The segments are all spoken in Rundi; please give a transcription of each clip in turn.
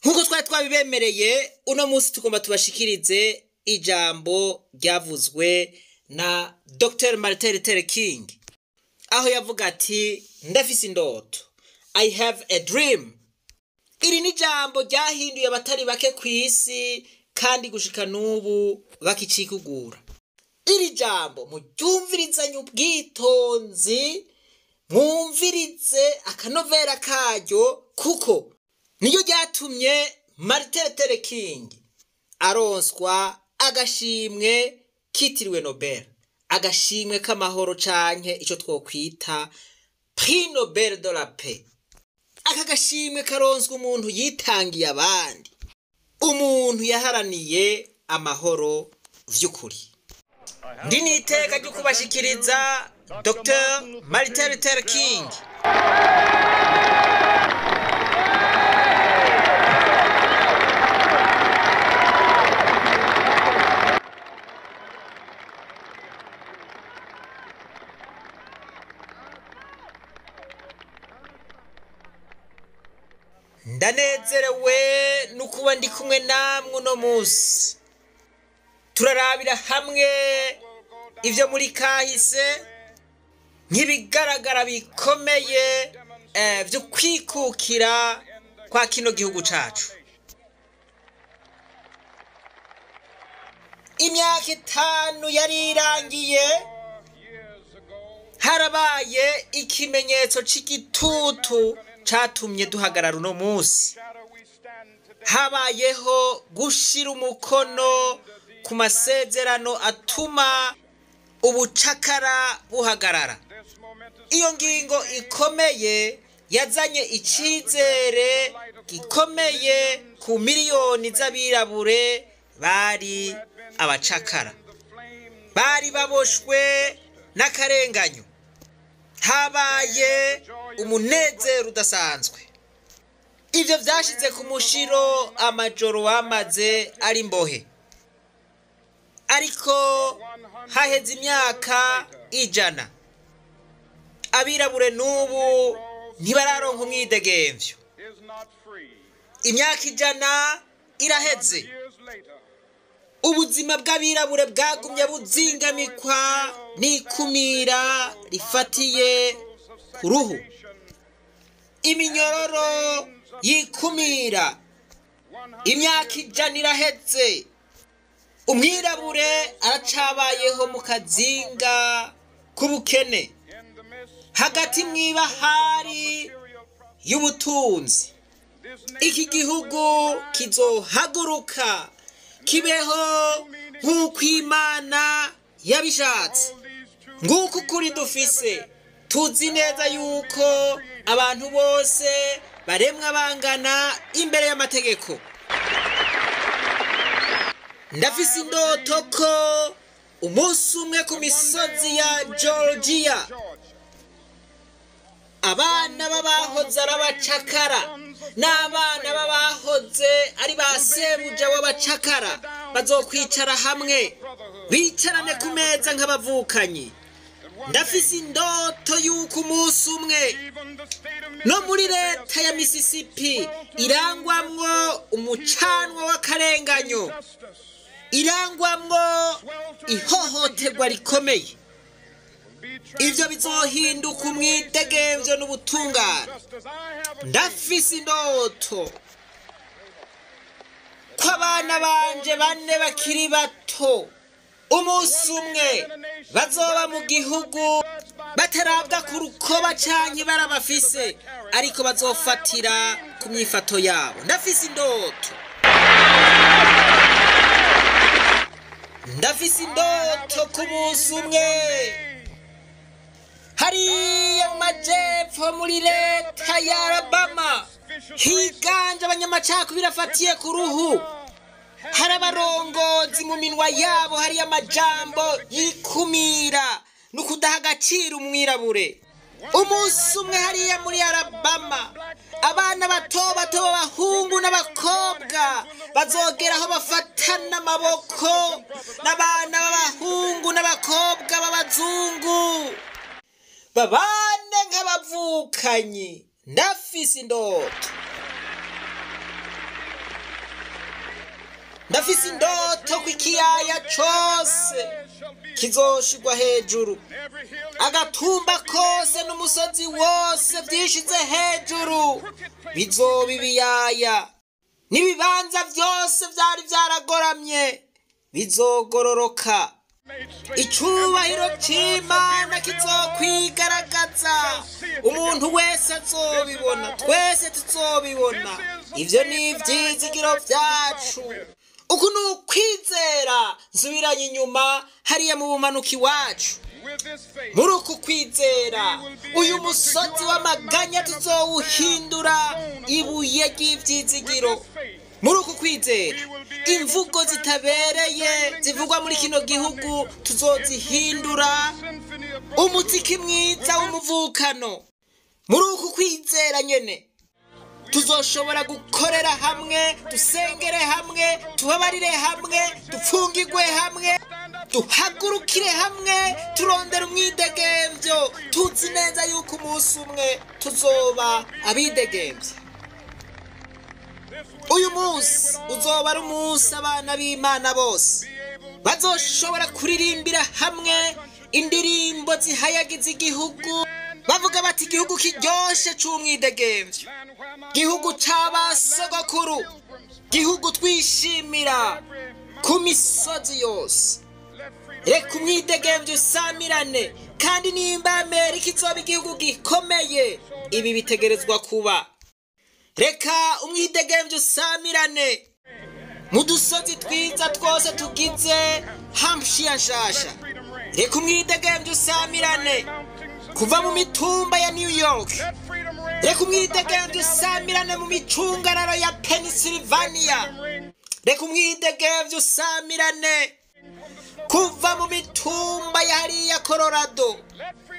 Nk'uko twari twabibemereye, uno munsi tugomba tubashikirize ijambo ryavuzwe na Dr Martin Luther King, aho yavuga ati: "Ndafise indoto, I have a dream." Iri ni ijambo ryahinduye abatari bake ku isi, kandi gushika n'ubu bakicikugura. Iri jambo muryumvirizanye ubwitonzi, mwumvirize akanovera karyo, kuko niyo ryatumye Martin Luther King aronswa agashimwe kitiriwe Nobel, agashimwe k'amahoro canke ico twokwita Prix Nobel de la Paix. Aka gashimwe karonswa umuntu yitangiye abandi, umuntu yaharaniye amahoro vy'ukuri. Ndi n'iteka ryo kubashikiriza Dr Martin Luther King. Ndanezerewe nukuba ndi kumwe namwe uno munsi. Turarabira hamwe ivyo muri kahise nk'ibigaragara bikomeye vyo kwikukira kwa kino gihugu cacu. Imyaka 5 yari irangiye, harabaye ikimenyetso c'igitutu catumye duhagarara uno munsi. Habayeho gushira umukono ku masezerano atuma ubucakara buhagarara. Iyo ngingo ikomeye yazanye icizere gikomeye ku miliyoni z'abirabure bari abacakara, bari baboshwe n'akarenganyo. Habaye umunezero udasanzwe. Ivyo vyashize ku mushiro amajoro bamaze ari imbohe. Ariko haheze imyaka 100, abirabure n'ubu ntibararonka umwidegemvyo. Imyaka 100 iraheze, ubuzima bw'abirabure bwagumye buzingamikwa n'ikumira rifatiye ku ruhu. Iminyororo yikumira. Imyaka 100 iraheze, umwirabure aracabayeho mu kazinga k'ubukene, hagati mw'ibahari y'ubutunzi. Iki gihugu kizohaguruka kibeho nk'uko Imana yabishatse. Nguko ukuri dufise. Tuzi neza yuko abantu bose baremwa bangana imbere y'amategeko. Ndafise indoto ko umunsi umwe ku misozi ya Georgia, abana b'abahoze ari abacakara n'abana b'abahoze ari ba sebuja w'abacakara bazokwicara hamwe, bicarane ku meza nk'abavukanyi. Ndafise indoto yuko umunsi umwe no muri leta ya Mississippi irangwamwo umucanwa w'akarenganyo, irangwamwo ihohoterwa rikomeye, ivyo bizohinduka umwidegemvyo n'ubutungane. Ndafise indoto ko abana banje bane bakiri bato umunsi umwe bazoba mu gihugu batarabwa ku rukoba canke barabafise, ariko bazofatira ku myifato yabo. Ndafise indoto. Ndafise indoto ku munsi umwe hariya mu majepfo muri leta ya Alabama higanje abanyamacakubiri afatiye ku ruhu. Hari abarongozi mu minwa yabo hariya amajambo yikumira no kudaha agaciro umwirabure. Umunsi umwe hariya muri Alabama abana bato bato b'abahungu n'abakobwa bazogera aho bafatana amaboko n'abana b'abahungu n'abakobwa b'abazungu, babane nk'abavukanyi. Ndafise indoto. Ndafise indoto ko ikiyaya cose kizoshigwa hejuru, agatumba kose n'umusozi wose vyishize hejuru bizoba ibiyaya, n'ibibanza vyose vyari vyaragoramye bizogororoka. Icubahiro c'Imana kizokwigaragaza, umuntu wese azobibona, twese tuzobibona. Ivyo ni ivyizigiro vyacu. Uku ni ukwizera nsubiranye inyuma hariya mu bumanuko iwacu. Muri uku kwizera uyu musozi w'amaganya tuzowuhindura ibuye ry'ivyizigiro. Muri uku kwizera imvugo zitabereye zivugwa muri kino gihugu tuzozihindura umuziki mwiza w'umuvukano. Muri uku kwizera nyene tuzoshobora gukorera hamwe, dusengere hamwe, tubabarire hamwe, dupfungirwe hamwe, duhagurukire hamwe, turondera umwidegemvyo, tuzi neza yuko umunsi umwe tuzoba abidegemvye. Uyu munsi uzoba ari umunsi abana b'Imana bose bazoshobora kuririmbira hamwe indirimbo zihayagiza igihugu, bavuga bati igihugu kiryoshe c'umwidegemvyo, gihugu c'abasogokuru, gihugu twishimira ku misozi yose. Reka umwidegemvyo usamirane, kandi nimba Amerika izoba igihugu gikomeye, ibi bitegerezwa kuba. Reka umwidegemvyo usamirane mu dusozi twiza twose tugize Hampshire nshasha. Reka umwidegemvyo usamirane kuva mu mitumba ya New York. Reka umwidegemvyo usamirane mu micungararo ya Pennsylvania. Reka umwidegemvyo usamirane kuva mu mitumba ya hariya Colorado.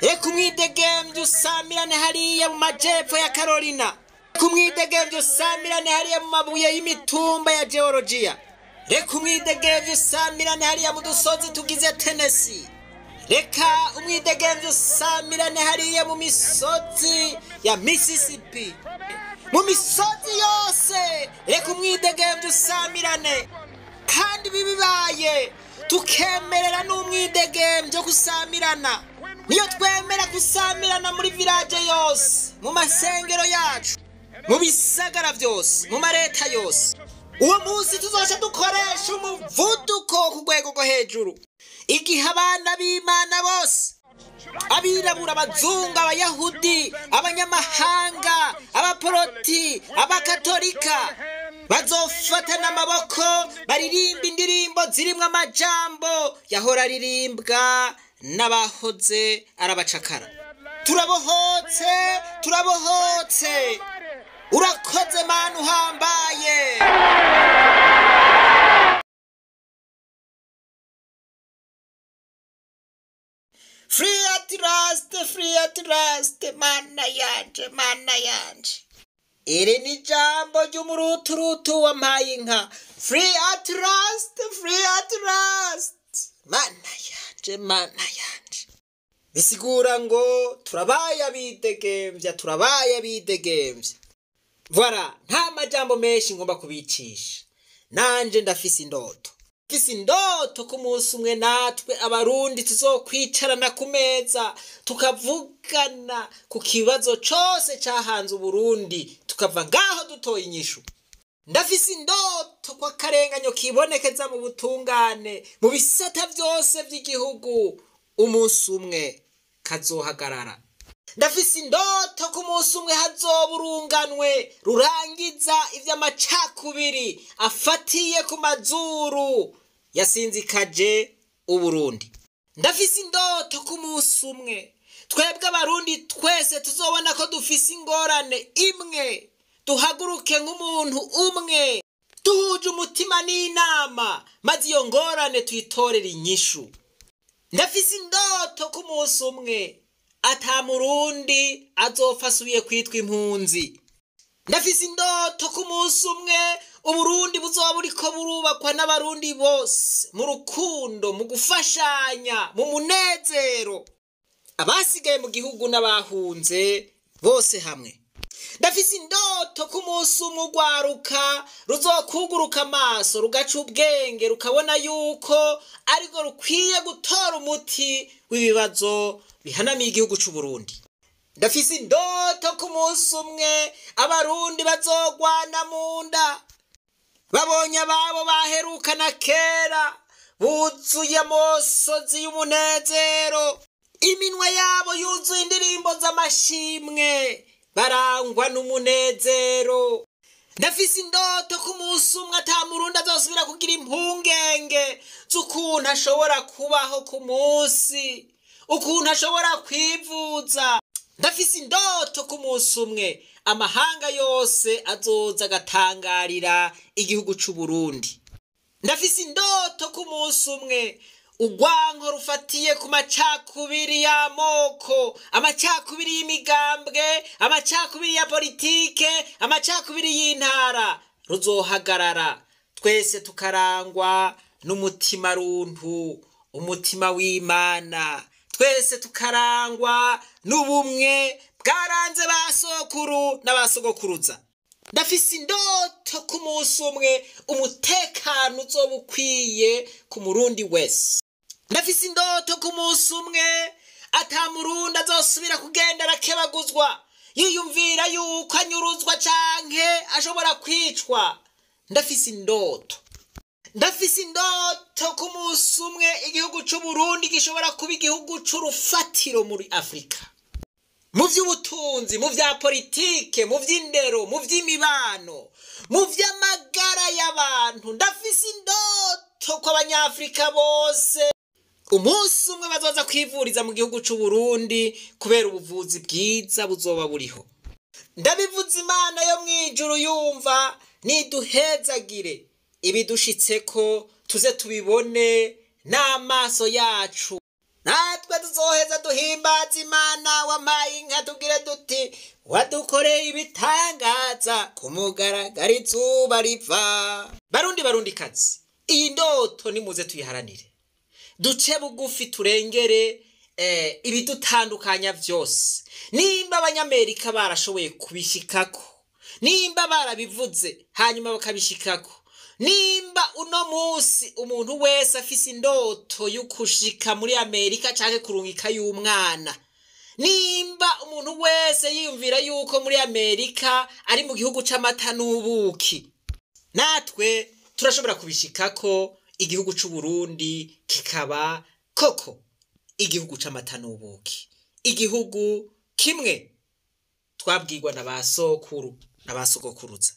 Reka umwidegemvyo usamirane hariya mu majepfo ya Carolina. Reka umwidegemvyo usamirane hariya mu mabuye y'imitumba ya Georgia. Reka umwidegemvyo usamirane hariya mu dusozi tugize Tennessee. Reka umwidegemvyo usamirane hariya mu misozi ya Mississippi. Mu misozi yose reka umwidegemvyo usamirane. Kandi bibibaye tukemerera n'umwidegemvyo gusamirana. Niyo twemera gusamirana muri village yose, mu masengero yacu, mu bisagara vyose, mu mareta yose, uwo munsi tuzoca dukoresha umuvuduko ku rwego rwo hejuru. Igihe abana b'Imana bose, abirabura, abazungu, abayahudi, abanyamahanga, abaporoti, abakatolika, bazofatana amaboko baririmba indirimbo zirimwo amajambo yahora aririmbwa n'abahoze arabacakara. Turabohotse, turabohotse. Urakoze Mana uhambaye. Free at last, free at last, Mana yanje, Mana yanje. Iri ni jambo ry'umuruturutu wampaye inka. Free at last, free at last, Mana yanje, Mana yanje. Bisigura ngo turabaye abidegemvya, turabaye abidegemvya. Voilà, nta majambo menshi ngomba kubicisha. Nanje ndafise indoto. Mfise indoto ko umunsi umwe natwe abarundi tuzokwicarana ku meza tukavugana ku kibazo cose cahanze Uburundi, tukava ngaho dutoye inyishu. Ndafise indoto ko akarenganyo kibonekeza mu butungane mu bisata vyose vy'igihugu umunsi umwe kazohagarara. Ndafise indoto ko umunsi umwe hazoba urunganwe rurangiza ivy'amacakubiri afatiye ku mazuru yasinzikaje Uburundi. Ndafise indoto ko umunsi umwe twebwe abarundi twese tuzobona ko dufise ingorane imwe, duhaguruke nk'umuntu umwe, duhuje umutima n'inama, maze iyo ngorane tuyitorere inyishu. Ndafise indoto ko umunsi umwe ata murundi azopfa asubiye kwitwa impunzi. Ndafise indoto ko umunsi umwe Uburundi buzoba buriko burubakwa n'abarundi bose mu rukundo, mu gufashanya, mu munezero, abasigaye mu gihugu n'abahunze bose hamwe. Ndafise indoto ko umunsi umwe urwaruka ruzokuguruka amaso, rugaca ubwenge, rukabona yuko ariko rukwiye gutora umuti w'ibibazo bihanamiye igihugu c'u Burundi. Ndafise indoto ko umunsi umwe abarundi bazogwana mu nda, babonye ababo baherukana kera, buzuye amosozi y'umunezero, iminwa yabo yuzuye indirimbo z'amashimwe, barangwa n'umunezero. Ndafise indoto ko umunsi umwe ata murundi azosubira kugira impungenge z'ukuntu ashobora kubaho ku munsi, ukuntu ashobora kwivuza. Ndafise indoto ko umunsi umwe amahanga yose azoza agatangarira igihugu c'u Burundi. Ndafise indoto ko umunsi umwe urwanko rufatiye ku macakubiri y'amoko, amacakubiri y'imigambwe, amacakubiri ya politike, amacakubiri y'intara ruzohagarara, twese tukarangwa n'umutima runtu, umutima w'Imana, twese tukarangwa n'ubumwe bwaranze ba sokuru n'abasogokuruza. Ndafise indoto ko umunsi umwe umutekano uzoba ukwiye ku murundi wese. Ndafise indoto ko umunsi umwe ata murundi azosubira kugenda arakebaguzwa, yiyumvira yuko anyuruzwa canke ashobora kwicwa. Ndafise indoto. Ndafise indoto ko umunsi umwe igihugu c'u Burundi gishobora kuba igihugu c'urufatiro muri Afrika, mu vy'ubutunzi, mu vya politike, mu vy'indero, mu vy'imibano, mu vy'amagara y'abantu. Ndafise indoto ko abanyafrika bose umunsi umwe bazoza kwivuriza mu gihugu c'u Burundi kubera ubuvuzi bwiza buzoba buriho. Ndabivuze Imana yo mw'ijuru yumva, niduhezagire ibidushitseko tuze tubibone n'amaso yacu. Natwe tuzoheza duhimbaza Imana wampaye inka, tubwire duti wadukoreye ibitangaza ku mugaragaro izuba riva. Barundi barundi kazi, iyi ndoto nimuze tuyiharanire, duce bugufi, turengere ibidutandukanya vyose. Nimba abanyamerika barashoboye kubishikako, nimba barabivuze hanyuma bakabishikako, nimba uno munsi umuntu wese afise indoto y'ukushika muri Amerika canke kurungika y'umwana, nimba umuntu wese yiyumvira yuko muri Amerika ari mu gihugu c'amata n'ubuki, natwe turashobora kubishikako, igihugu c'u Burundi kikaba koko igihugu c'amata n'ubuki, igihugu kimwe twabwirwa na ba sokuru na ba sogokuruza.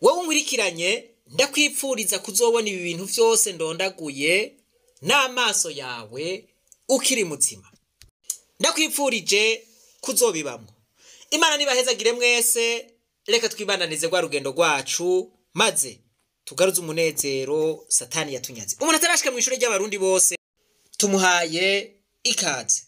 Wowe unkurikiranye, ndakwipfuriza kuzobona ibi bintu vyose ndondaguye n'amaso yawe ukiri muzima. Ndakwipfurije kuzobibamwo. Imana nibahezagire mwese. Reka twibananize rwa rugendo rwacu, maze tugaruze umunezero satani yatunyaze. Umuntu atarashika mw'ishure ry'abarundi bose tumuhaye ikaze.